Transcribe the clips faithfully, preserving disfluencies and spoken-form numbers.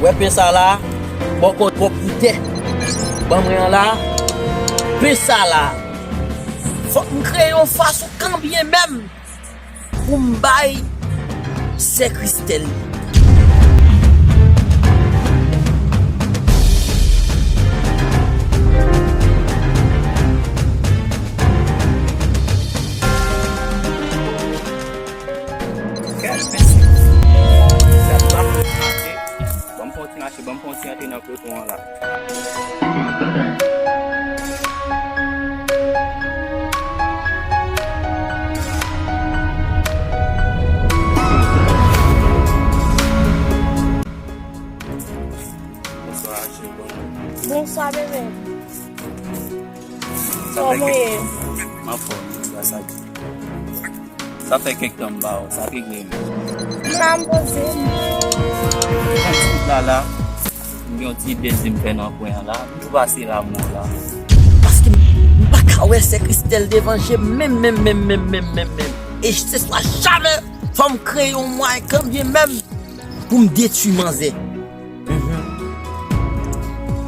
Wè pen sa la, bò kote pwòpritè. Ban mwen an la, pen sa la. Fòk m kreye yon fason kanbyen menm pou m bay sè Kristèl li. Kèl mesye. Sa pa mache. Ban m fè yon ti mache, ban m fè yon ti antre nan peloton an la. Bonswa, cheri, bonswa. Bonswa, bebe. Sa fè kèk tan. Kòman w ye? M anfòm, gras a Dye. Sa fè kèk tan m pa wè w, sa regle m. M la, m poze m. Mwen sot la la, m gen yon ti ide di m fè nan kwen an la. M tou pase la, mwen la. Paske m, m pa ka wè sè Kristèl devan je m menm, menm, menm. E se swa jamè, fò m kreye yon mwayen kanbyen menm pou m detwi manzè. Mhm.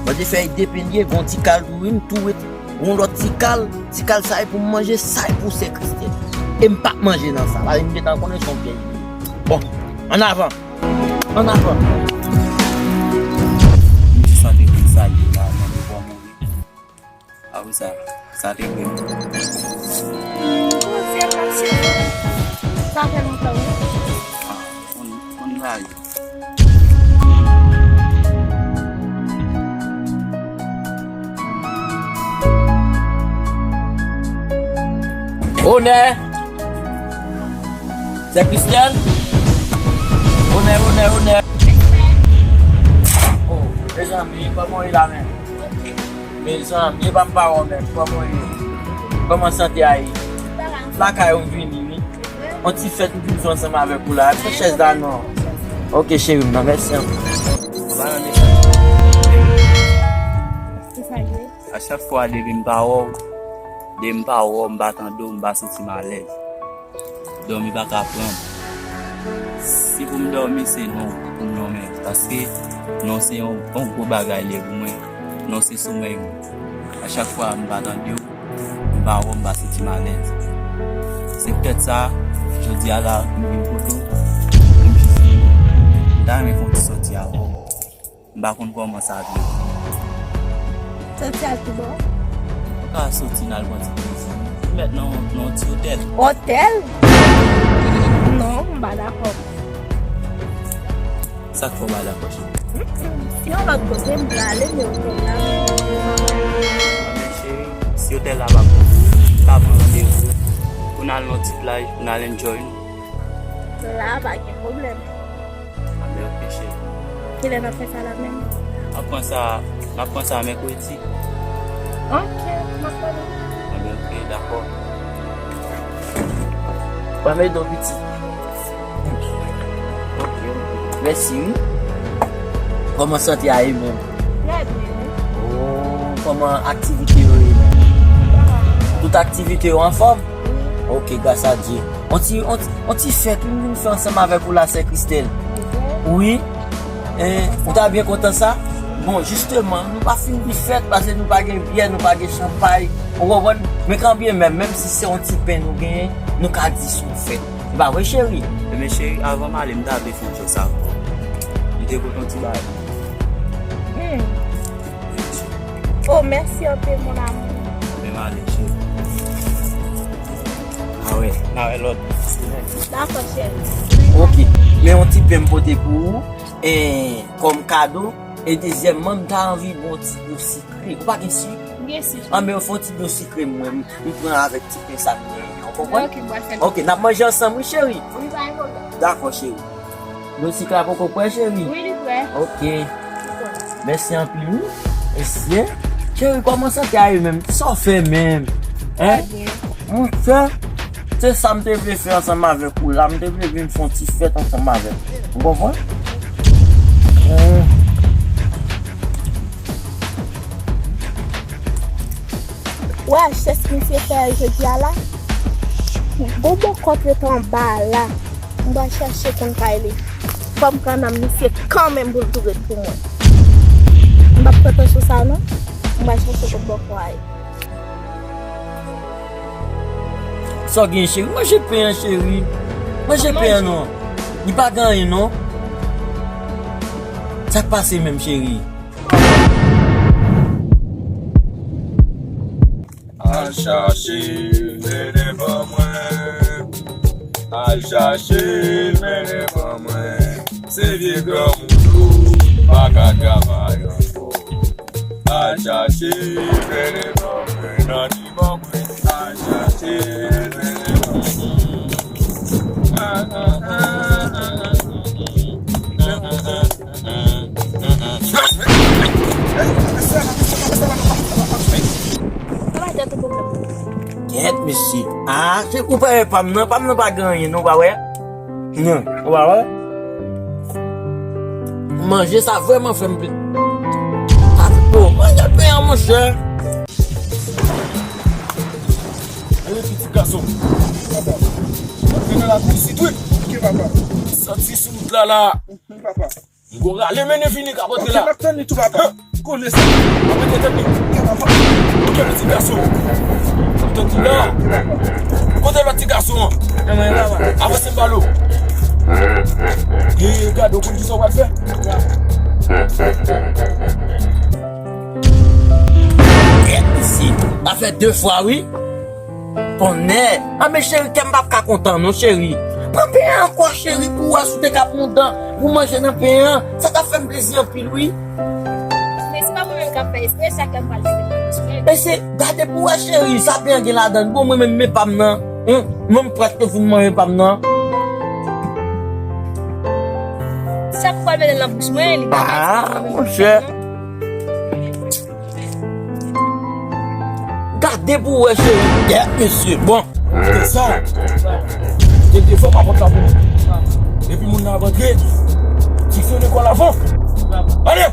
Mwen te fè depenn ye, gon ti kal tou, wi, m tou ret. Gon lòt ti kal, ti kal sa e pou m manje, sa e pou sè Kristèl. E m p ap manje nan sa, paske m gentan konnen se yon pyèj li ye. Bon, ann avan. Ann avan. M jis antre pou m salye la, mande bò mwen. A wi sa, sa te vre. Hmm, poze m ap chèche. Sa fè lontan, wi. Ah, on, on rayi. Onè! Sè Kristèl? Onè, onè, onè. Oh, mezanmi, kòman w ye la menm? Mezanmi, e pa m pa wè w menm, kòman w ye? Kòman sante a ye? Lakay ou m vini, wi. On ti fèt m vin fè ansanm avèk ou la. Pran chèz la non. Ok, cheri m nan, mèsi anpil. Ou pa nan mesaj. Ki sa l ye? A chak fwa depi m pa wè w, depi m pa wè w, m pa tande w, m pa santi m alèz. Dòmi pa ka pran m. Si pou m dòmi, se non pou m nonmen. Paske non se yon, yon gwo bagay li ye pou mwen. Non se somèy mwen. A chak fwa m pa tande w, m pa wè w, m pa santi m alèz. Se poutèt sa, jodi a la, m vin kote w, pou m jis di w, m ta renmen fè yon ti sòti avè w. M pa konn kòman sa ap ye. Sòti al ki bò? Nou ka soti n al pran ti plezi. Nou mèt nan, nan yon ti otèl. Otèl? Non, m pa dakò. Sa k fè w pa dakò, cheri? Mm, mm. Si yon lòt kote m prale, men otèl la, men. Men cheri, si otèl la pa bon, m ka pran randevou pou n al nan yon ti plaj, pou n al enjoy nou. La, pa gen pwoblèm. Anben, ok, cheri. Kilè n ap fè sa la menm? N ap pran sa, n ap pran sa mèkredi. Ok, m ap tann ou. Anben, ok, dakò. Ban m ede w, pitit. Ok, ok. Mèsi, wi. Kòman sante a ye menm? Trè byen, wi. Oh, kòman aktivite yo ye menm? Sa va. Tout aktivite yo anfòm? Wi. Ok, gras a Dye. On ti, on ti, on ti fèt, wi, m vin fè ansanm avèk ou la, sè Kristèl. Wi. Eh, ou ta byen kontan sa? Bon, jisteman, nou pa fin di fèt, paske nou pa gen byè, nou pa gen chanpay. Ou konprann? Men kanmenm, menm si se on ti pen nou genyen, nou ka di se on fèt. Se pa vre, cheri? Ebyen, cheri, avan m ale, m ta vle fè on chans avè w. Li te pote on ti bagay. Hmm. Oh, mèsi anpil, mon amour. Men m ale, cheri. A wè, n a wè lòt. Dakò, cheri. Ok. Men yon ti pen m pote pou ou, e, kòm kado. E dezyèmman, m ta anvi ba w ti dlo sikre. Ou pa gen sik? M gen sik. Anben, fè yon ti dlo sikre, mwen, m, m pran avèk ti pen sa m genyen an, ou konprann? Ok, m pral fè l. Ok, n ap manje ansanm, wi, cheri. Wi, pa gen pwoblèm. Dakò, cheri. Dlo sik la poko prè, cheri? Wi, li prè. Ok. Mèsi anpil, wi. Mèsi, en. Cheri, kòman sante a ye menm? Sa w fè menm? En? Trè byen. Monchè, se sa m te vle fè ansanm avèk ou la. M te vle vin fè yon ti fèt ansanm avèk ou. Ou konprann? En. Wè, chèz misye fè jodi a la. Gon bòkòt ret anba a la. M pral chèche konn kay li. Kòm kannanm misye kanmenm pou l tou ret pou mwen. M p ap pran tansyon sa non. M pral chèche kot bòkò a ye. Sa w gen, cheri? Manje pen an, cheri. Manje pen an non. Li pa gen anyen non. Sa k pase menm, cheri? Al chache l mennen ban mwen. Al chache l mennen ban mwen. Se vye granmoun yo pa ka travay ankò. Al chache l mennen ban mwen. Nan di ban mwen. Al chache l mennen ban mwen. Ah, ah, ah, ah, ah, ah. Kèt, mesye. Ah, se ou pa wè pa m nan, pa m nan pa gen anyen, non, ou pa wè? Non, ou pa wè? Manje sa vrèman fè m pli. Sa bon, manje pen an, monchè. Ale, pitit gason. Antre nan lakou isit, wi. Ok, papa. Soti sou wout la, la. Mhm, papa. M gon rale mennen vini k ap antre la. Ok, m ap tann li tou, papa. Kole sa. M ap mete tèt li. Ok, papa. Ok, pitit gason. M ap tann li la. Kote lòt ti gason an? Avanse m ba l. E, gade, ou konn kisa w pral fè? Kèt, mesye. Sa fè de fwa, wi. Tonnè! Anben cheri, kè m p ap ka kontan non, cheri. Pran pen an ankò, cheri, pou w wè si w te ka pran yon dan pou manje nan pen an. Sa t ap fè m plezi anpil, wi. Men se pa mwen menm k ap fè espre, sa kè m pral fè nan bouch mwen. Mesye, gade pou w wè, cheri, sa pen an gen ladan l. Bon, mwen menm, men pa m nan. Hum, mwen m prèske fin manje pa m nan. Sa k pral mete nan bouch mwen, li pa ka. Ah, monchè. Gade pou w wè, cheri. Kèt, mesye. Bon, koute sa. Te defo pa pot la pou mwen. Epi moun nan ap antre. Diksyone kò l avan. Ale!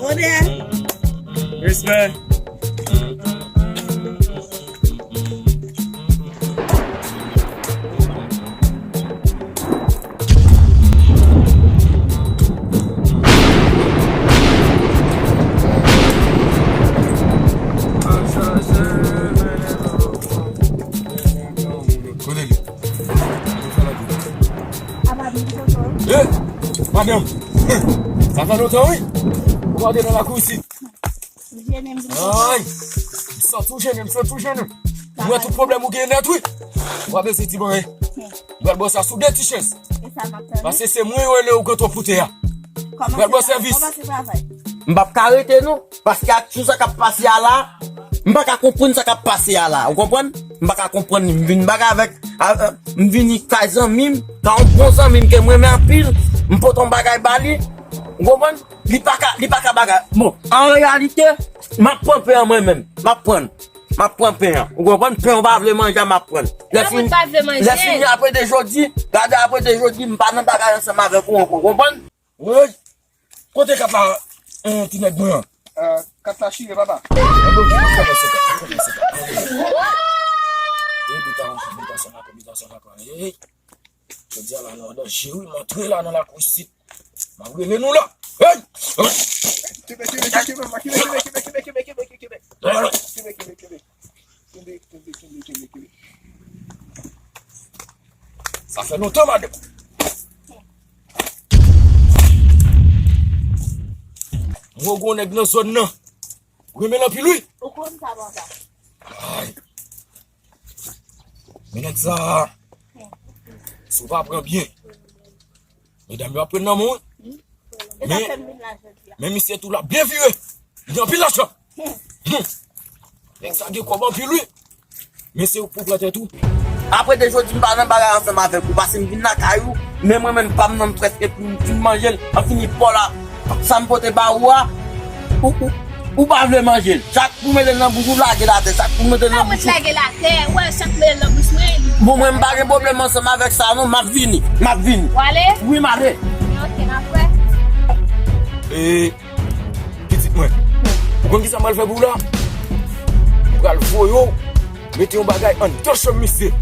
Brother. Respect. Kote li? Eh, madanm. Sa fè lontan, wi. Ou pa te nan lakou isit. Ay, m santi w jennen, m santi w jennen. M wè tout pwoblèm ou gen nèt, wi. W ap bezwen di mwen, eh. M pral bò sa sou de ti chèz. Paske se mwen yo rele ou gran twòp koute a. M pral bò sèvis. M p ap ka rete, non. Paske ak tout sa k ap pase a la, m pa ka konprann sa k ap pase a la. Ou konprann? M pa ka konprann li. M vin bagay avèk, a, a, m vini kay zanmi m, ka yon bon zanmi m ke m renmen anpil, m pote yon bagay ba li. Ou konprann? Li pa ka, li pa ka bagay. Bon, an reyalite, m ap pran pen an mwen menm. M ap pran. M ap pran pen an. Ou konprann? Pen ou pa vle manje a, m ap pran. Lè fini, lè fini apre de jodi, gade apre de jodi, m pa nan bagay ansanm avèk ou ankò. Ou konprann? Woy! Kote kat la, eh, ti nèg mwen an? Eh, kat la chire, papa. Mwen bloke, mwen fèmen se kat, mwen fèmen se kat. Mwen fèmen se kat. Eh, bouta, bouta, sa va, bouta, sa va, eh. Jodi a la, nou an danje, wi, m antre la nan lakou isit. M ap rele nou la. Hey! Kenbe, kenbe, kenbe, kenbe, kenbe, kenbe, kenbe, kenbe. Kenbe, kenbe, kenbe. Kenbe, kenbe, kenbe, kenbe, kenbe. Sa fè lontan, madanm. Mwen gon nèg nan zòn nan. Renmen l anpil, wi. Ou konn sa, papa. Ay. Men nèg sa, si w pa pran byen, medam yo ap pran nan men w, wi. Men, men misye tou l ap byen vire. Li gen anpil lajan. Nèg sa gen kòb anpil, wi. Men se ou k pou pran tèt ou. Apre de jodi, m pa nan bagay ansanm avèk ou, paske m vin lakay ou, men mwen menm, pa m nan, m prèske fin, fin manje l, an fini pa w la, sa m pote ba ou a, ou, ou, Ou pa vle manje l. Chak pou mete l nan bouch ou, lage l atè. Chak pou mete l nan bouch ou. Lage l atè. Ou wè, chak mete l nan bouch mwen, li. Bon, mwen m pa gen pwoblèm ansanm avèk sa non, m ap vini. M ap vini. W ale? Wi, m ale. Ok, n ap wè. E, pitit mwen, ou konn ki sa m pral fè pou ou la? M pral voye w mete yon bagay anndan chanm misye.